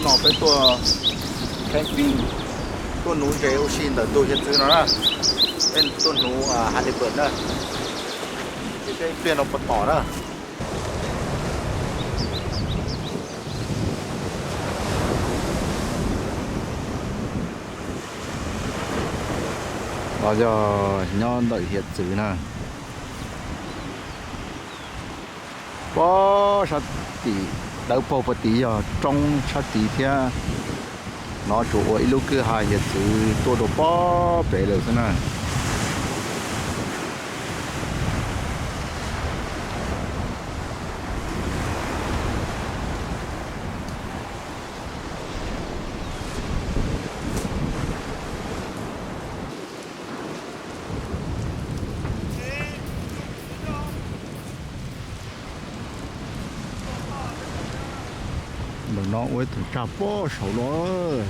Peb tuaj camping, tuaj nuv ntses ua si ntawm ntug hiav txwv no na. Peb tuaj nuv halibut na, ces peb ib pliag no puas tom na. Los yog nyob ntawm hiav txwv na. Pob sab tim dawb paug puag tid yog roob sab tid thiab. No tsuas ua ib lub kwj ha hiav txwv tuaj rau pob pem lawm xwb na. Ntawm no ua ib tug tsag pob saud los.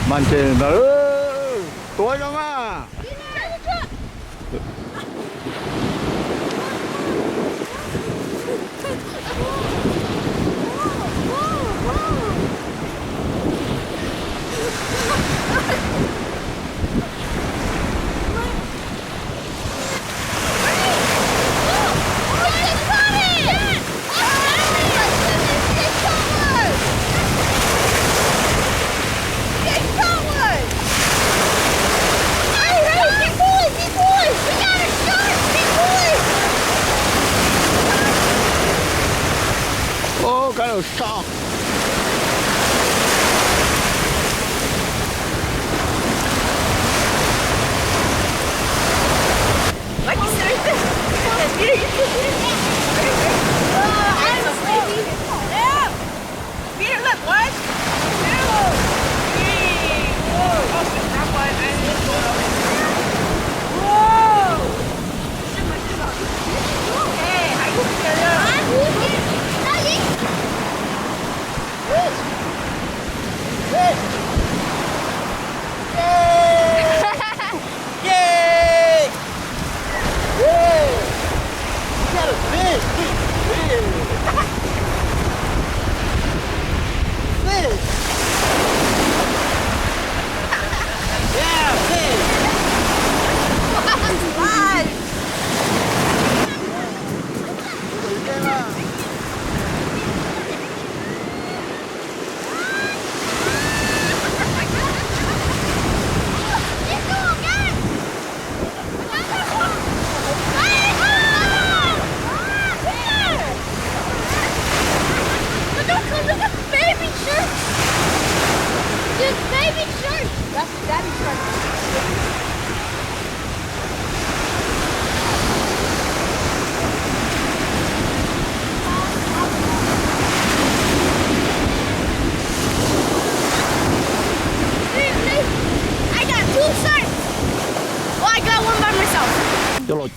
Mas ces ntawd tuav zoo a. Ôh, kab laum so. Peter, look, one, two, three, four. Whoa. Whoa. Hey, how you feel?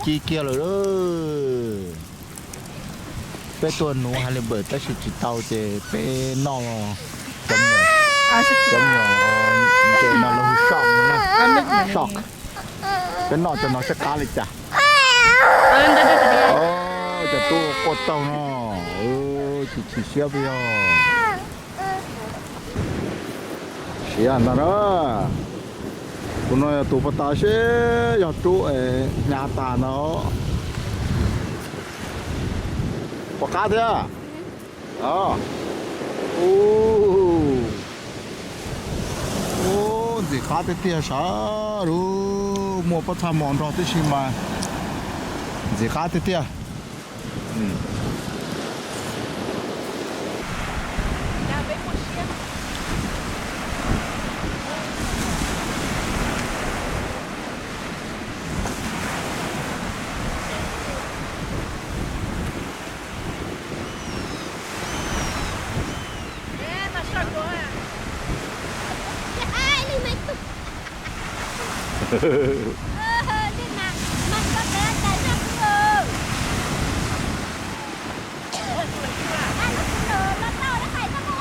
Ci kiag lawm. Peb tuaj nuv hais li npawm tab sis tsis tau ces peb noj cov me nyuam, cov me nyuam ntses no lawv hu soj na, soj. Peb noj cov no saib qab li cas. Cov tub quaj taug no, chim chim siab peb yog. Siav ntag na. Tus no yog tus puag ta seb yog rub es hnyav tas ntag. Puas qab thiab? Ub, ntxim qab tiag tiag sav lub, muaj pob txha mos nrog tib si mas ntxim qab tiag tiag.